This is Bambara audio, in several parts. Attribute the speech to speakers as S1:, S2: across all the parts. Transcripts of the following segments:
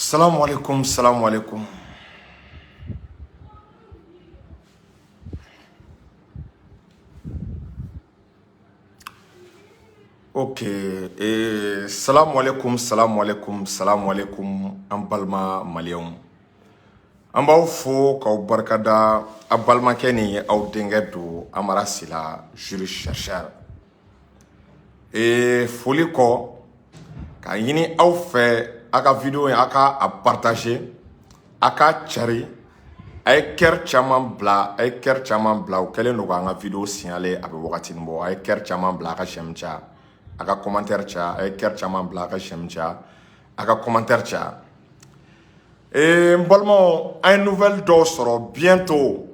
S1: Salamu alaikum, salamu alaikum. Ok, salamu alaikum, salamu alaikum, salamu alaikum, an balima maliyɛnw. An b'aw fo k'aw barikada a balimakɛ ni aw denkɛ don Amara Sila juriste chercheur. Foli kɔ k'a ɲini aw fɛ a ka vidéo in a ka a partager, a k'a cari, a ye cœur caman bila, a ye cœur caman bila. U kɛlen don k'an ka vidéo signaler a bɛ wagatinin bɔ. A ye cœur caman bila, a ka j'aime caya, a ka commentaire caya, a ye cœur caman bila, a ka j'aime caya, a ka commentaire caya. N balimaw, an ye nouvelle dɔw sɔrɔ. Bientôt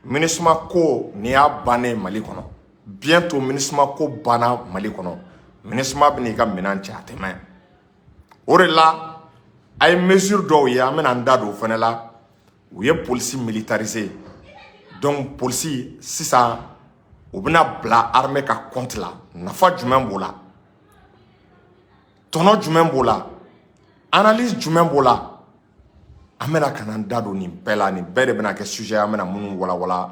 S1: MINUSMA ko nin y'a bannen Mali kɔnɔ. Bientôt MINUSMA ko banna Mali kɔnɔ. MINUSMA bɛ n'i ka minɛn cɛ, a tɛ mɛn. O de la a ye mesure dɔw ye, an bɛna an da don o fɛnɛ la. U ye polisi militariser, donc polisi sisan u bɛna bila armée ka compte la. Nafa jumɛn b'o la? Tɔnɔ jumɛn b'o la? Analyse jumɛn b'o la? An bɛna ka na an da don nin bɛɛ la. Nin bɛɛ de bɛna kɛ sujet an bɛna minnu walawala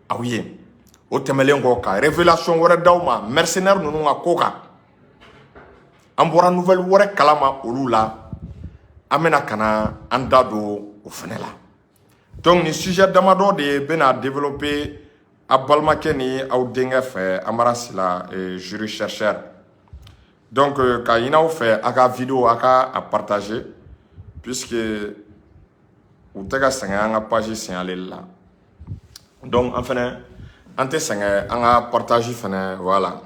S1: aw ye. O tɛmɛlen kɔ, ka révélation wɛrɛ d'aw ma mercenaire ninnu ka ko kan. An bɔra nouvelle wɛrɛ kalama olu la, an bɛna ka na an da don o fɛnɛ la. Donc nin sujet damadɔ de bɛna développer a balimakɛ ni aw denkɛ fɛ, Amara Sila, juriste chercheur. Donc k'a ɲini aw fɛ a ka vidéo a ka a partager, puisque u tɛ ka sɛgɛn an ka page signaler la. Donc an fɛnɛ an tɛ sɛgɛn an ka partage fɛnɛ, voilà,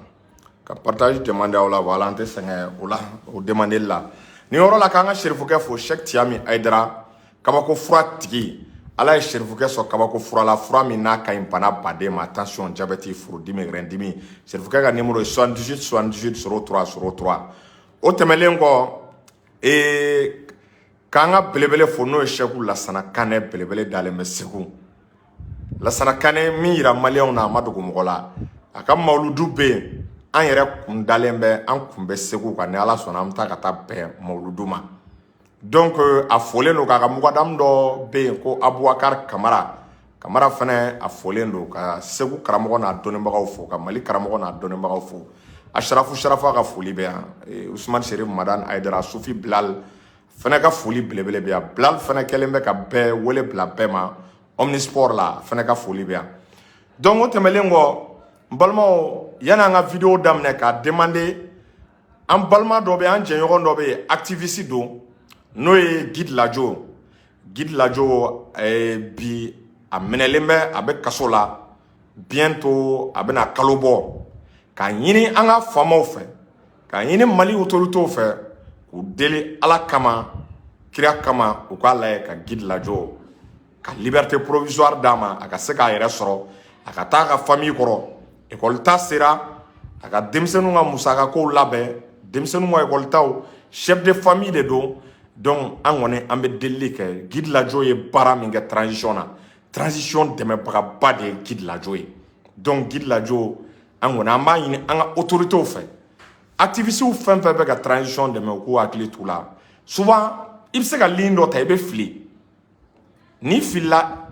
S1: ka partage demander aw la. Voilà, an tɛ sɛgɛn o la, o demander la. Nin yɔrɔ la, k'an ka serifukɛ fo, Cheikh Tiami Hayidara, kabako fura tigi. Ala ye serifukɛ sɔn kabako fura la, fura min n'a ka ɲi bana baden ma: tension, diabète, furudimi, rɛndimi. Serifukɛ ka numéro ye 78 78 03 03. O tɛmɛlen kɔ, k'an ka belebele fo, n'o ye Sɛku Lasana Kanɛ, belebele dalen bɛ Segu. Lasana Kanɛ min yira maliyɛnw na, a ma dogo mɔgɔ la, a ka mawuludu bɛ yen. An yɛrɛ kun dalen bɛ, an kun bɛ Segu kan. Ni Ala sɔnna, an bɛ taa ka taa bɛn mawuludu ma. Donc a folen don k'a ka mugadamu dɔ bɛ yen ko Abubakar Kamara. Kamara fɛnɛ a folen don. Ka Segu karamɔgɔ n'a dɔnnibagaw fo, ka Mali karamɔgɔ n'a dɔnnibagaw fo. Asharafu Sharafa ka foli bɛ yan. Usumani Serif Madani Hayidara, Sufi Bilal fɛnɛ ka foli belebele bɛ yan. Bilal fɛnɛ kɛlen bɛ ka bɛɛ wele bila bɛɛ ma Omnisport la, fɛnɛ ka foli bɛ yan. Donc o tɛmɛlen kɔ, n balimaw, yanni an ka vidéo daminɛ, k'a demander an balima dɔ bɛ yen, an jɛɲɔgɔn dɔ bɛ yen, activiste don, n'o ye Guide Lajo. Guide Lajo, bi a minɛlen bɛ, a bɛ kaso la. Bientôt a bɛna kalo bɔ. K'a ɲini an ka faamaw fɛ, k'a ɲini Mali autorités fɛ, k'u deli Ala kama, kira kama, u k'a lajɛ ka Guide Lajo ka liberté provisoire d'a ma, a ka se k'a yɛrɛ sɔrɔ, a ka taa a ka famille kɔrɔ. École ta sera, a ka denmisɛnninw ka musakakow labɛn, denmisɛnninw ka école taw, chef de famille de don. Donc an kɔni an bɛ delili kɛ. Guide Lajo ye baara min kɛ transition na, transition dɛmɛbagaba de ye Guide Lajo ye. Donc Guide Lajo, an kɔni an b'a ɲini an ka autorités fɛ, activistes fɛn fɛn bɛ ka transition dɛmɛ, u k'u hakili t'u la. Souvent i bɛ se ka ligne dɔ ta, i bɛ fili. N'i filila,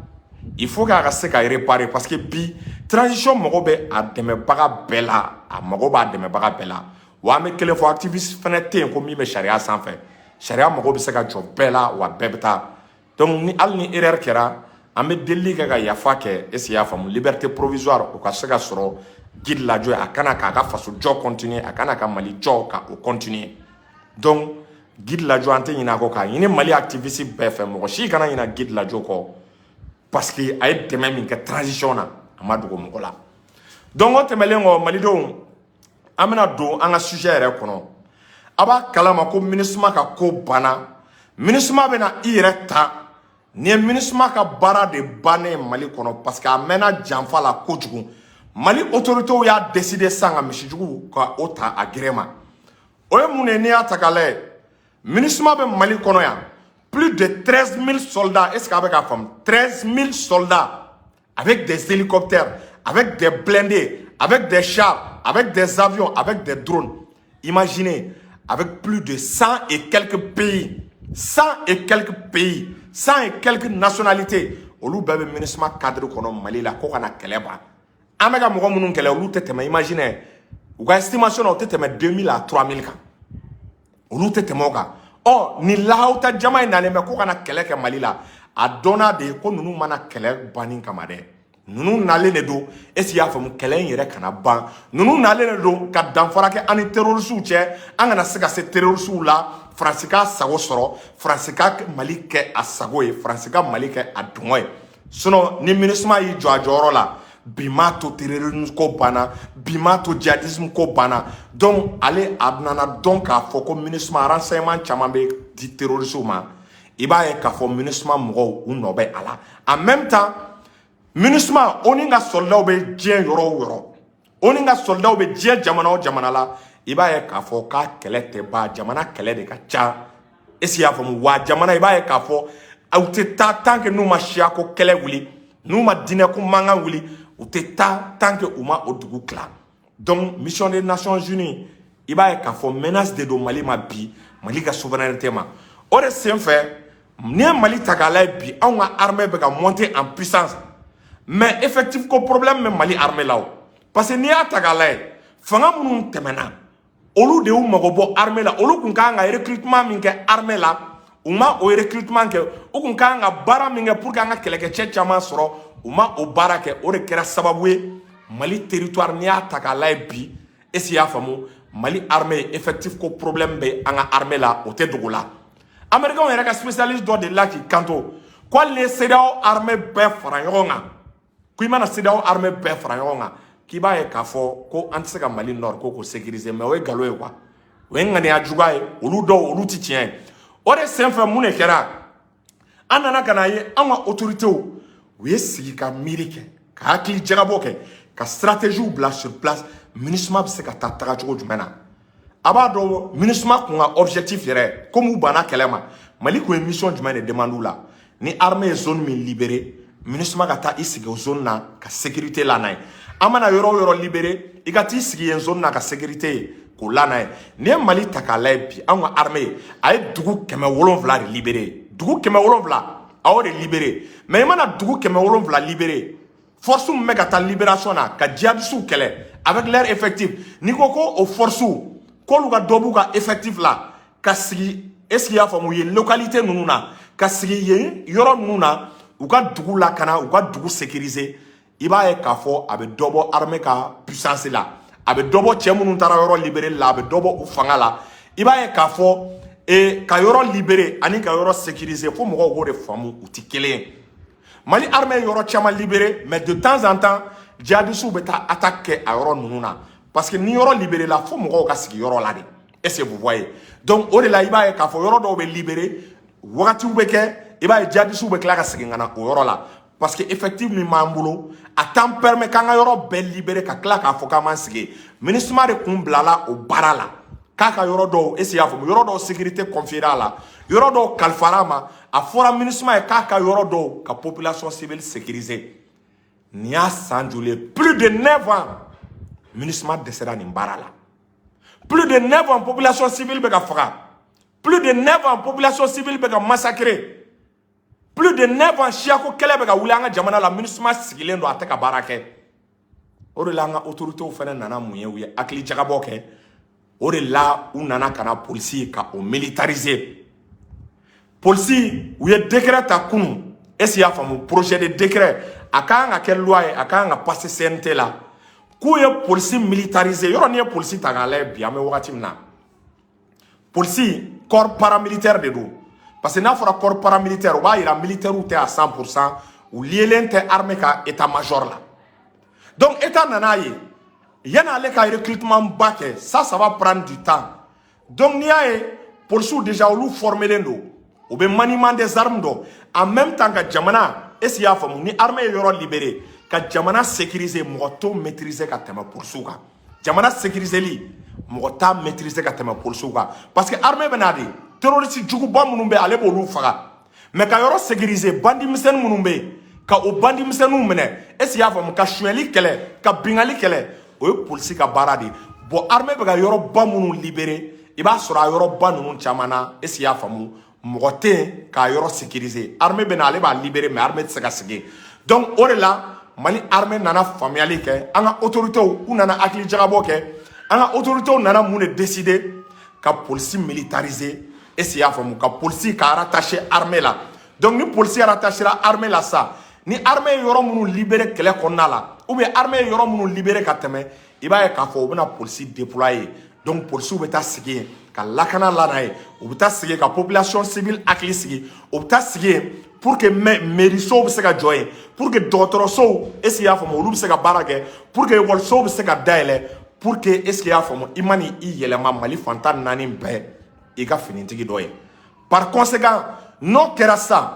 S1: il faut k'a ka se ka réparer, parce que bi transition mago bɛ a dɛmɛbaga bɛɛ la, a mago b'a dɛmɛbaga bɛɛ la. Wa an bɛ kelen fɔ, activiste fɛnɛ tɛ yen ko min bɛ sariya sanfɛ. Sariya mago bɛ se ka jɔ bɛɛ la, wa bɛɛ bɛ taa. Donc ni hali ni erreur kɛra, an bɛ delili kɛ ka yafa kɛ. Est ce que i y'a faamu? Liberté provisoire o ka se ka sɔrɔ Guide Lajo ye, a kana k'a ka faso jɔ continuer, a kana ka Mali jɔ ka o continuer. Donc Guide Lajo, an tɛ ɲinɛ a kɔ. K'a ɲini Mali activiste bɛɛ fɛ, mɔgɔ si kana ɲinɛ Guide Lajo kɔ, parce que a ye dɛmɛ min kɛ transition na, a ma dogo mɔgɔ la. Donc o tɛmɛlen kɔ, malidenw, an bɛna don an ka sujet yɛrɛ kɔnɔ. A b'a kalama ko MINUSMA ka ko banna. MINUSMA bɛna i yɛrɛ ta. Nin ye MINUSMA ka baara de bannen Mali kɔnɔ, parce que a mɛnna janfa la kojugu. Mali autorités y'a décider sisan ka misijugu ka o ta a gɛrɛ ma. O ye mun de ye? N'i y'a ta k'a lajɛ, MINUSMA bɛ Mali kɔnɔ yan, plus de 13 000 soldats. Est ce que a bɛ k'a faamu? 13 000 soldats avec des hélicoptères, avec des blindés, avec des chars, avec des avions, avec des drones. Imaginez, avec plus de 100 et quelques pays. 100 et quelques pays, 100 et quelques nationalités, olu bɛɛ bɛ MINUSMA cadre kɔnɔ Mali la ko ka na kɛlɛ ban. An bɛ ka mɔgɔ minnu kɛlɛ, olu tɛ tɛmɛ, imagine, u ka estimation na, u tɛ tɛmɛ 2000 à 3000 kan, olu tɛ tɛmɛ o kan. Ɔ ni lahawuta jama in nalen bɛ ko ka na kɛlɛ kɛ Mali la, a dɔnna de ko ninnu mana kɛlɛ banni kama dɛ. Ninnu nalen de don, est ce que i y'a faamu, kɛlɛ in yɛrɛ kana ban. Ninnu nalen de don ka danfara kɛ an ni terroristew cɛ, an kana se ka se terroristew la. Faransi ka sago sɔrɔ, Faransi ka Mali kɛ a sago ye, Faransi ka Mali kɛ a dungɔ ye. Sinon ni MINUSMA y'i jɔ a jɔyɔrɔ la bi, m'a to terrorisme ko banna bi, m'a to djihadisme ko banna. Donc ale a nana dɔn k'a fɔ ko MINUSMA renseignement caman bɛ di terroristew ma. I b'a ye k'a fɔ MINUSMA mɔgɔw, u nɔ bɛ a la. En même temps, MINUSMA, ONU ka soldatw bɛ diɲɛ yɔrɔ o yɔrɔ, ONU ka soldatw bɛ diɲɛ jamana o jamana la, i b'a ye k'a fɔ k'a kɛlɛ tɛ ban. Jamana kɛlɛ de ka ca, est ce que i y'a faamu wa? Jamana, i b'a ye k'a fɔ aw tɛ taa tant que n'u ma siyako kɛlɛ wuli, n'u ma diinɛko mankan wuli, u tɛ taa tant que u ma o dugu tila. Donc mission des Nations Unies, i b'a ye k'a fɔ menace de don Mali ma bi, Mali ka souveraineté ma. O de senfɛ, n'i ye Mali ta k'a lajɛ bi, anw ka armée bɛ ka monter en puissance, mais effectif ko problème bɛ Mali armée la o. Parce que n'i y'a ta k'a lajɛ, fanga minnu tɛmɛna, olu de y'u mago bɔ armée la. Olu kun kan ka recrutement min kɛ armée la, u ma o recrutement kɛ. U kun kan ka baara min kɛ pour que an ka kɛlɛkɛcɛ caman sɔrɔ, u ma o baara kɛ. O de kɛra sababu ye, Mali territoire, n'i y'a ta k'a lajɛ bi, est ce que i y'a faamu, Mali armée, effectif ko problème bɛ an ka armée la, o tɛ dogo la. Américains yɛrɛ ka spécialiste dɔ delila k'i kanto ko hali ni ye CEDEAO armée bɛɛ fara ɲɔgɔn kan, ko i mana CEDEAO armée bɛɛ fara ɲɔgɔn kan, k'i b'a ye k'a fɔ ko an tɛ se ka Mali nord ko k'o sécuriser. Mais o ye nkalon ye quoi, o ye ŋaniya juguya ye. Olu dɔw, olu ti tiɲɛ ye. O de senfɛ, mun de kɛra? An nana ka na ye, an ka autorités, u ye sigi ka miiri kɛ, ka hakili jagabɔ kɛ, ka stratégie bila sur place. MINUSMA bɛ se ka taa taga cogo jumɛn na? A b'a dɔn, MINUSMA kun ka objectif yɛrɛ, komi u banna kɛlɛ ma, Mali kun ye mission jumɛn de demande la? Ni armée ye zone min libéré, MINUSMA ka taa i sigi o zone na ka sécurité la n'a ye. An mana yɔrɔ o yɔrɔ libéré, i ka t'i sigi yen zone na ka sécurité ye k'o la n'a ye. N'i ye Mali ta k'a lajɛ bi, anw ka armée, a ye dugu 700 de libéré, dugu 700, a y'o de libéré. Mais i mana dugu 700 libéré, force min bɛ ka taa libération na ka djihadistes kɛlɛ avec leur effectif, n'i ko ko o force k'olu ka dɔ b'u ka effectif la ka sigi, est ce que i y'a faamu, yen localité ninnu na, ka sigi yen yɔrɔ ninnu na, u ka dugu lakana, u ka dugu sécuriser, i b'a ye k'a fɔ a bɛ dɔ bɔ armée ka puissance la, a bɛ dɔ bɔ cɛ minnu taara yɔrɔ libérer la, a bɛ dɔ bɔ u fanga la. I b'a ye k'a fɔ ka yɔrɔ libérer ani ka yɔrɔ sécuriser, fo mɔgɔw k'o de faamu, u tɛ kelen ye. Mali armée ye yɔrɔ caman libéré, mais de temps en temps, djihadistes bɛ taa attaque kɛ a yɔrɔ ninnu na, parce que ni yɔrɔ libéré la, fo mɔgɔw ka sigi yɔrɔ la de. Est ce que vous voyez? Donc o de la, i b'a ye k'a fɔ yɔrɔ dɔw bɛ libéré, wagatiw bɛ kɛ, i b'a ye djihadistes bɛ tila ka segin ka na o yɔrɔ la, parce que effectif min b'an bolo, a t'an permet k'an ka yɔrɔ bɛɛ libéré ka tila k'a fɔ k'an b'an sigi. MINUSMA de kun bilala o baara la, k'a ka yɔrɔ dɔw, est ce que i y'a faamu, yɔrɔ dɔw sécurité confiée a la, yɔrɔ dɔw kalifara a ma. A fɔra MINUSMA ye k'a ka yɔrɔ dɔw ka population civile sécuriser. Nin y'a san joli ye? Plus de 9 ans, MINUSMA dɛsɛra nin baara la. Plus de 9 ans, population civile bɛ ka faga. Plus de 9 ans, population civile bɛ ka massacrer. Plus de 9 ans, siyako kɛlɛ bɛ ka wuli an ka jamana la. MINUSMA sigilen don, a tɛ ka baara kɛ. O de la, an ka autorités fana nana mun ye? U ye hakili jagabɔ kɛ. O de la, u nana ka na polisi ka o militariser. Polisi, u ye décret ta kunun, est ce que i y'a faamu, projet de décret, a kan ka kɛ loi ye, a kan ka passer CNT la, k'u ye polisi militariser. Yɔrɔ n'i ye polisi ta k'a lajɛ bi, an bɛ wagati min na, polisi corps paramilitaire de don. Parce que n'a fɔra corps paramilitaire, o b'a yira militaires tɛ à 100%, u liélen tɛ armée ka état major la. Donc état nana ye, yanni ale ka recrutement ba kɛ, ça va prendre du temps. Donc n'i y'a ye, polisiw déjà, olu formelen don, u bɛ maniement des armes dɔn, en même temps ka jamana, est ce que i y'a faamu, ni armée ye yɔrɔ libéré, ka jamana sécuriser, mɔgɔ t'o maîtriser ka tɛmɛ polisiw kan. Jamana sécuriseli, mɔgɔ t'a maîtriser ka tɛmɛ polisiw kan, parce que armée bɛ na de, terroriste juguba minnu bɛ, ale b'olu faga, mais ka yɔrɔ sécuriser, bandi misɛnnin minnu bɛ yen, ka o bandi misɛnninw minɛ, est ce que i y'a faamu, ka sonyɛli kɛlɛ, ka bingali kɛlɛ, o ye polisi ka baara de ye. Bon, armée bɛ ka yɔrɔba minnu libéré, i b'a sɔrɔ a yɔrɔba ninnu caman na, est ce que i y'a faamu, Mɔgɔ tɛ yen k'a yɔrɔ sécuriser. Armée bɛ na, ale b'a libérer, mais armée tɛ se ka sigi. Donc o de la, Mali armée nana faamuyali kɛ, an ka autorités u nana hakili jagabɔ kɛ. An ka autorités nana mun de décider? Ka polisi militariser. Est-ce que i y'a faamu? Ka polisi ka rattacher armée la. Donc ni polisi rattachera armée la sa, ni armée ye yɔrɔ minnu libérer kɛlɛ kɔnɔna la, ou bien armée ye yɔrɔ minnu libérer ka tɛmɛ, i b'a ye k'a fɔ u bɛna polisi déployer. Donc polisiw bɛ taa sigi yen ka lakana lana ye, u bɛ taa sigi ka population civile hakili sigi, u bɛ taa sigi yen pour que mairie sow bɛ se ka jɔ yen, pour que dɔgɔtɔrɔsow, est ce que i y'a faamu, olu bɛ se ka baara kɛ, pour que ekɔlisow bɛ se ka dayɛlɛ, pour que, est ce que i y'a faamu, i ma ni i yɛlɛma Mali fantan naani bɛɛ i ka finitigi dɔ ye. Par conséquent, n'o kɛra sisan,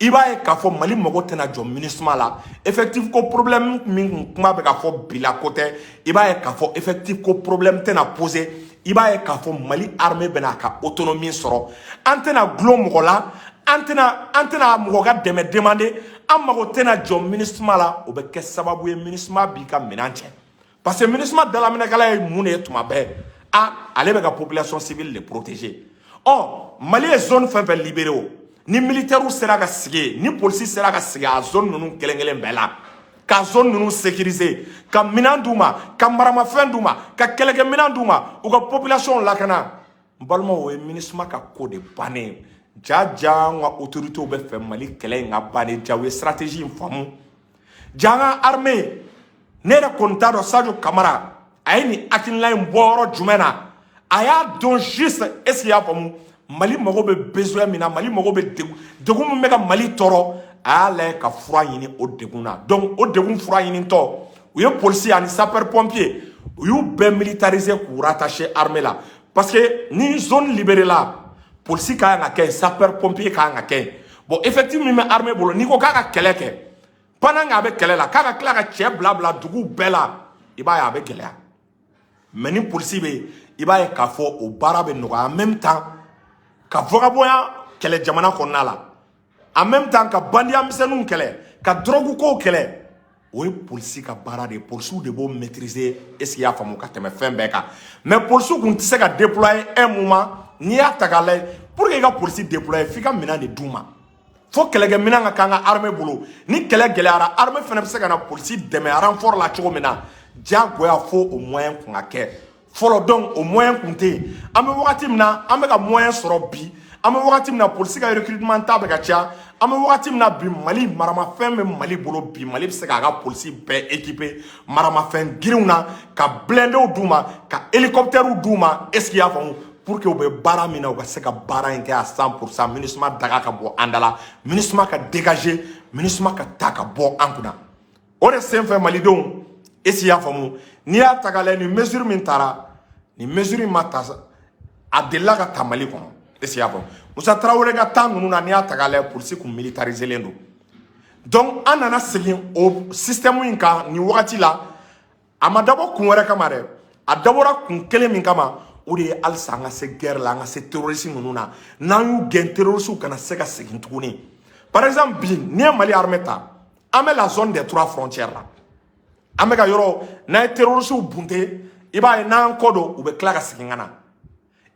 S1: i b'a ye k'a fɔ Mali mago tɛna jɔ MINUSMA la. Effectif ko problème min kun kuma bɛ ka fɔ bi la, ko tɛ. I b'a ye k'a fɔ effectif ko problème tɛna poser. I b'a ye k'a fɔ Mali armée bɛna a ka autonomie sɔrɔ. An tɛna gulon mɔgɔ la, an tɛna mɔgɔ ka dɛmɛ demander, an mago tɛna jɔ MINUSMA la. O bɛ kɛ sababu ye, MINUSMA b'i ka minɛn cɛ, parce que MINUSMA dalaminɛkɛla ye mun de ye? Tuma bɛɛ a ale bɛ ka population civile de protéger. Ɔ, Mali ye zone fɛn fɛn libéré, o ni militaires sera ka sigi yen, ni polisi sera ka sigi a zone ninnu kelen kelen bɛɛ la, ka zone ninnu sécuriser, ka minɛn d'u ma, ka maramafɛn d'u ma, ka kɛlɛkɛminɛn d'u ma, u ka population lakana, n balimaw, o ye MINUSMA ka ko de bannen ye. Ja ja, an ka autorités bɛ fɛ Mali kɛlɛ in ka ban de. Ja, u ye stratégie in faamu. Ja, an ka armée, ne yɛrɛ kɔni t'a dɔn Sadio Kamara a ye nin hakilina in bɔ yɔrɔ jumɛn na. A y'a dɔn juste, est ce que i y'a faamu, Mali mago bɛ besoin min na, Mali mago bɛ degun degun min bɛ ka Mali tɔɔrɔ, a y'a lajɛ ka fura ɲini o degun na. Donc o degun fura ɲinitɔ, u ye polisi ani sapeur pompier, u y'u bɛɛ militariser k'u rattacher armée la, parce que ni zone libérée la, polisi ka kan ka kɛ yen, sapeur pompier ka kan ka kɛ yen. Bon, effectif min bɛ armée bolo, n'i ko k'a ka kɛlɛ kɛ, pendant que a bɛ kɛlɛ la, k'a ka tila ka cɛ bila bila dugu bɛɛ la, i b'a ye a bɛ gɛlɛya. Mais ni polisi bɛ yen, i b'a ye k'a fɔ o baara bɛ nɔgɔya. En même temps, ka vagabond kɛlɛ jamana kɔnɔna la, en même temps ka bandiya misɛnninw kɛlɛ, ka drogue kow kɛlɛ, o ye polisi ka baara de ye. Polisiw de b'o maîtriser, est ce que i y'a faamu, ka tɛmɛ fɛn bɛɛ kan. Mais polisiw kun tɛ se ka déployer un moment. N'i y'a ta k'a lajɛ, pour que i ka polisi déployer, f'i ka minɛn de d'u ma, fo kɛlɛkɛminɛn ka k'an ka armée bolo. Ni kɛlɛ gɛlɛyara, armée fana bɛ se ka na polisi dɛmɛ renfort la cogo min na, diyagoya fo o moyen kun ka kɛ fɔlɔ. Donc o moyen kun tɛ yen. An bɛ wagati min na, an bɛ ka moyen sɔrɔ bi. An bɛ wagati min na, polisi ka recrutement ta bɛ ka caya. An bɛ wagati min na bi, Mali maramafɛn bɛ Mali bolo bi. Mali bɛ se k'a ka polisi bɛɛ équiper maramafɛn girinw na, ka blindéw d'u ma, ka hélicoptères d'u ma, est ce que i y'a faamu, pour que u bɛ baara min na, u ka se ka baara in kɛ à 100%. MINUSMA daga ka bɔ an da la, MINUSMA ka dégager, MINUSMA ka ta ka bɔ an kunna. O de senfɛ, malidenw, est ce que i y'a faamu, n'i y'a ta k'a lajɛ, nin mesure min taara, nin mesure in ma ta, a delila ka ta Mali kɔnɔ, est ce que i y'a faamu, Musa Tarawele ka temps ninnu na, n'i y'a ta k'a lajɛ, polisi kun militariselen don. Donc an nana segin o système in kan nin wagati la. A ma dabɔ kun wɛrɛ kama dɛ, a dabɔra kun kelen min kama, o de ye halisa an ka se guerre la, an ka se terroriste ninnu na. N'an y'u gɛn, terroriste kana se ka segin tuguni. Par exemple, bi, n'i ye Mali armée ta, an bɛ la zone des trois frontières la, an bɛ ka yɔrɔ n'an ye terroriste bunte, i b'a ye n'an kɔ don, u bɛ tila ka segin ka na.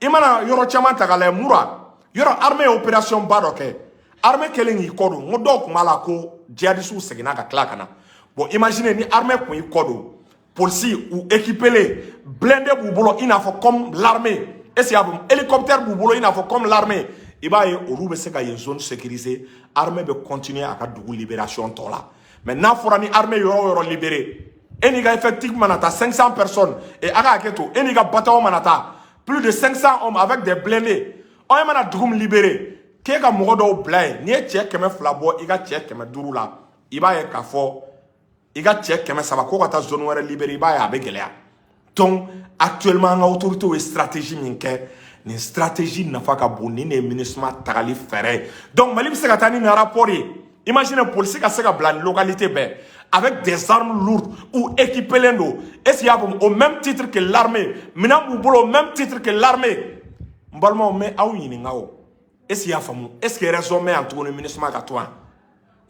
S1: I mana yɔrɔ caman ta k'a lajɛ, Mura yɔrɔ, armée ye opération ba dɔ kɛ. Armée kɛlen k'i kɔ don, n ko dɔw tun b'a la ko djihadistes seginna ka tila ka na. Bon, imagine ni armée kun y'i kɔ don, polisi u équipélen, blindé b'u bolo i n'a fɔ comme l'armée, est ce que y'a faamu, hélicoptère b'u bolo i n'a fɔ comme l'armée, i b'a ye olu bɛ se ka yen zone sécuriser, armée bɛ continuer a ka dugu libération tɔ la. Mais n'a fɔra ni armée yɔrɔ o yɔrɔ libéré, e n'i ka effectif mana taa 500 personnes, et a ka hakɛ to, e n'i ka bataillon mana taa plus de 500 hommes avec des blindés, ɔ, e mana dugu min libéré, k'e ka mɔgɔ dɔw bila yen, n'i ye cɛ 200 bɔ i ka cɛ 500 la, i b'a ye k'a fɔ i ka cɛ 300 ko ka taa zone wɛrɛ libéré, i b'a ye a bɛ gɛlɛya. Donc actuellement, an ka autorités ye stratégie min kɛ, nin stratégie nafa ka bon. Nin de ye MINUSMA tagali fɛɛrɛ ye. Donc Mali bɛ se ka taa ni nin rapport ye. Imagine polisi ka se ka bila localité bɛɛ avec des armes lourdes ou équipélen don, est ce que i y'a faamu, au même titre que l'armée, minɛn b'u bolo au même titre que l'armée. N balimaw, n bɛ aw ɲininka o, est ce que i y'a faamu, est ce que raison bɛ yan tuguni MINUSMA ka to yan?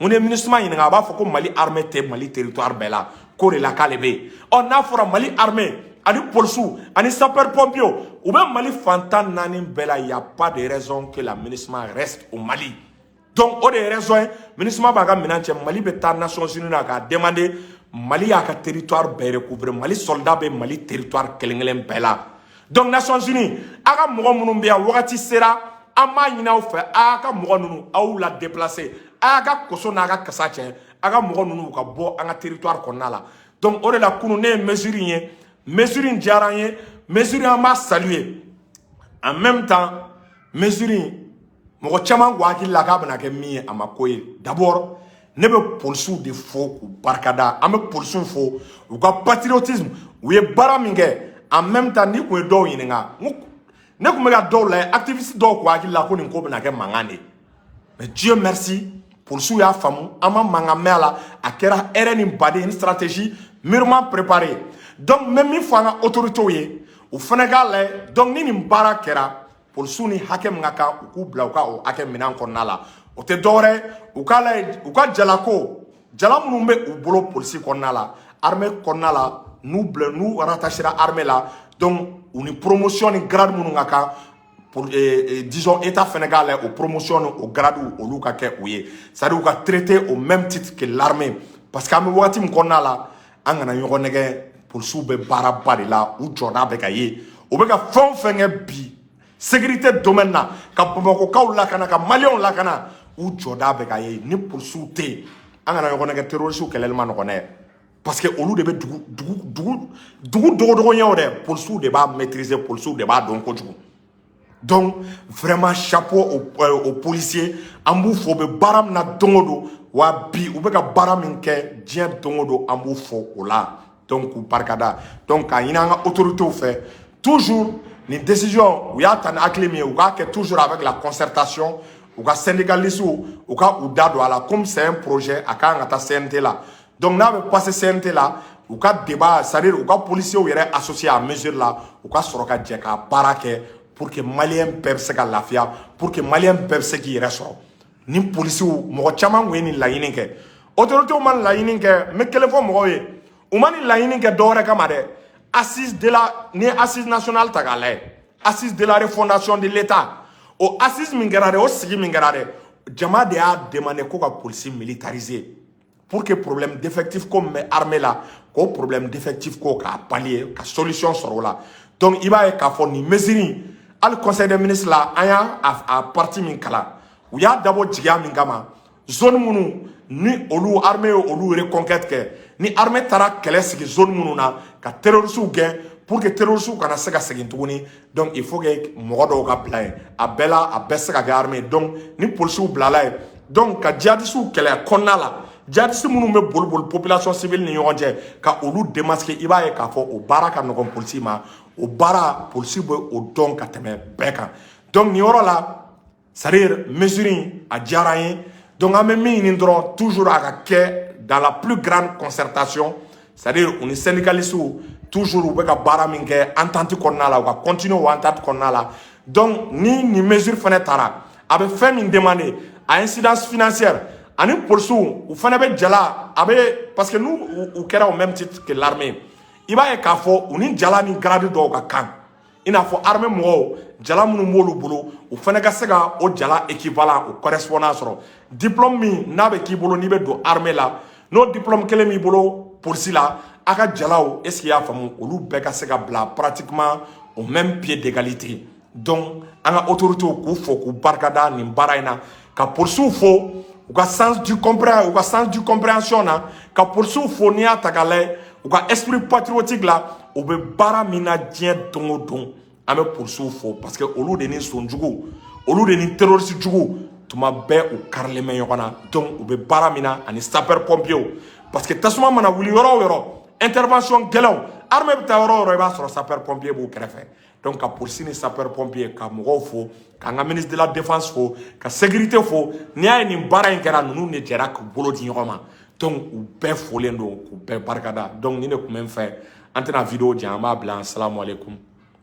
S1: Mun ye MINUSMA ɲininka, a b'a fɔ ko Mali armée tɛ Mali territoire bɛɛ la. K'o de la k'ale bɛ yen. Ɔ, n'a fɔra Mali armée ani polisiw ani sapeur pompier, u bɛ Mali fan 14 bɛɛ la, y a pas de raison que la MINUSMA reste au Mali. Donc o de ye raison ye, MINUSMA b'a ka minɛn cɛ, Mali bɛ taa Nations Unies na k'a demander. Mali y'a ka territoire bɛɛ recouvrer, Mali soldat bɛ Mali territoire kelen kelen bɛɛ la. Donc Nations Unies, a ka mɔgɔ minnu bɛ yan, wagati sera an b'a ɲini aw fɛ, a ka mɔgɔ ninnu, aw la déplacer, a y'a ka koso n'a ka kasa cɛ, a ka mɔgɔ ninnu u ka bɔ an ka territoire kɔnɔna la. Donc o de la kunun ne ye mesure in ye, mesure in diyara an ye, mesure an b'a saluer. En même temps, mesure in, mɔgɔ caman ko hakili la k'a bɛna kɛ min ye, a ma ko ye. D'abord, ne bɛ polisiw de fo k'u barikada. An bɛ polisiw fo u ka patriotisme, u ye baara min kɛ. En même temps, n'i kun ye dɔw ɲininka, ne kun bɛ ka dɔw lajɛ, activiste dɔw ko hakili la ko nin ko bɛna kɛ mankan de ye. Mais Dieu merci, polisiw y'a faamu, an ma mankan mɛn a la. A kɛra hɛrɛ ni baden, une stratégie mûrement préparée. Donc n bɛ min fɔ an ka autorités ye, u fana k'a lajɛ. Donc ni nin baara kɛra, polisiw ni hakɛ min ka kan, u k'u bila u ka o hakɛ minɛn kɔnɔna la. O tɛ dɔwɛrɛ ye, u k'a lajɛ u ka jalako jala minnu bɛ u bolo polisi kɔnɔna la, armée kɔnɔna la, n'u bila n'u rattachera armée la. Donc u ni promotion ni grade minnu ka kan pour, disons, état fɛnɛ k'a lajɛ, o promotion ni o grade, olu ka kɛ u ye, c'est à dire u ka traiter au même titre que l'armée. Parce que an bɛ wagati min kɔnɔna la, an kana ɲɔgɔn nɛgɛ, polisiw bɛ baaraba de la, u jɔda bɛ ka ye, u bɛ ka fɛn o fɛn kɛ bi sécurité domaine na, ka Bamakɔkaw lakana, ka Maliyɛnw lakana, u jɔda bɛ ka ye. Ni polisiw tɛ yen, an kana ɲɔgɔn nɛgɛ, terrorisiw kɛlɛli ma nɔgɔn dɛ, parce que olu de bɛ dugu dugu dugu dugu dogodogoɲɛw dɛ, polisiw de b'a maîtriser, polisiw de b'a dɔn kojugu. Donc vraiment, chapeau aux policiers. An b'u fo, u bɛ baara min na don o don, wa bi u bɛ ka baara min kɛ diɲɛ don o don, an b'u fo o la. Donc k'u barikada. Donc k'a ɲini an ka autorités fɛ, toujours nin décision, u y'a ta ni hakili min ye, u k'a kɛ toujours avec la concertation, u ka syndicalistes, u ka u da don a la. Comme c'est un projet, a kan ka taa CNT la. Donc n'a bɛ passer CNT la, u ka débat, c'est à dire u ka policiers yɛrɛ associé à mesure la, u ka sɔrɔ ka jɛ ka baara kɛ pour que Maliyɛn bɛɛ bɛ se ka lafiya, pour que Maliyɛn bɛɛ bɛ se k'i yɛrɛ sɔrɔ. Ni polisiw, mɔgɔ caman kun ye nin laɲini kɛ, autorités ma nin laɲini kɛ. N bɛ kelen fɔ mɔgɔw ye, u ma nin laɲini kɛ dɔwɛrɛ kama dɛ. Assise de la, ni ye assise nationale ta k'a lajɛ, assise de la refondation de l'État, o assise min kɛra dɛ, o sigi min kɛra dɛ, jama de y'a demandé ko ka polisi militariser pour que problème d'effectif ko min bɛ armée la, k'o problème d'effectif ko k'a pallier, ka solution sɔrɔ o la. Donc i b'a ye k'a fɔ nin mesure in, hali conseil des ministres la, an y'a a partie min kalan, u y'a dabɔ jigiya min kama, zone minnu ni olu armée ye olu reconquête kɛ, ni armée taara kɛlɛ sigi zone minnu na ka terroristes gɛn pour que terroristes kana se ka segin tuguni. Donc il faut que mɔgɔ dɔw ka bila yen. A bɛɛ la, a bɛɛ se ka kɛ armée. Donc ni polisiw bilala yen, donc ka djihadistes kɛlɛ kɔnɔna la, djihadistes minnu bɛ boli boli population civile ni ɲɔgɔn cɛ, ka olu démasquer, i b'a ye k'a fɔ o baara ka nɔgɔn polisi ma, o baara polisi bɛ o dɔn ka tɛmɛ bɛɛ kan. Donc nin yɔrɔ la, c'est à dire mesure in, a diyara an ye. Donc an bɛ min ɲini dɔrɔn, toujours a ka kɛ dans la plus grande concertation, c'est à dire u ni syndicalistes, toujours u bɛ ka baara min kɛ entente kɔnɔna la, u ka continuer o entente kɔnɔna la. Donc ni nin mesure fɛnɛ taara, a bɛ fɛn min demander a incidence financière, ani polisiw u fɛnɛ bɛ jala a bɛ, parce que n'u u kɛra au même titre que l'armée, i b'a ye k'a fɔ u ni jala ni grade dɔw ka kan, i n'a fɔ armée mɔgɔw, jala minnu b'olu bolo, u fana ka se ka o jala équivalent, o correspondant sɔrɔ. Diplôme min n'a bɛ k'i bolo n'i bɛ don armée la, n'o diplôme kelen b'i bolo polisi la, a ka jalaw, est ce que i y'a faamu, olu bɛɛ ka se ka bila pratiquement au même pied d'égalité. Donc an ka autorités, k'u fo k'u barikada nin baara in na, ka polisiw fo u ka sens du compréhension na, ka polisiw fo, n'i y'a ta k'a lajɛ, u ka esprit patriotique la, u bɛ baara min na diɲɛ don o don. An bɛ polisiw fo parce que olu de ni sonjugu, olu de ni terroriste jugu, tuma bɛɛ u karilen bɛ ɲɔgɔn na. Donc u bɛ baara min na, ani sapeur pompier, parce que tasuma mana wuli yɔrɔ o yɔrɔ, intervention gɛlɛnw, armée bɛ taa yɔrɔ o yɔrɔ, i b'a sɔrɔ sapeur pompier b'u kɛrɛfɛ. Donc ka polisi ni sapeur pompier, ka mɔgɔw fo, k'an ka ministre de la Défense fo, ka sécurité fo. N'i y'a ye nin baara in kɛra, ninnu de jɛra k'u bolo di ɲɔgɔn ma. Donc u bɛɛ folen don, k'u bɛɛ barikada. Donc nin de tun bɛ n fɛ. An tɛna vidéo jan, an b'a bila. Salamu aleykum.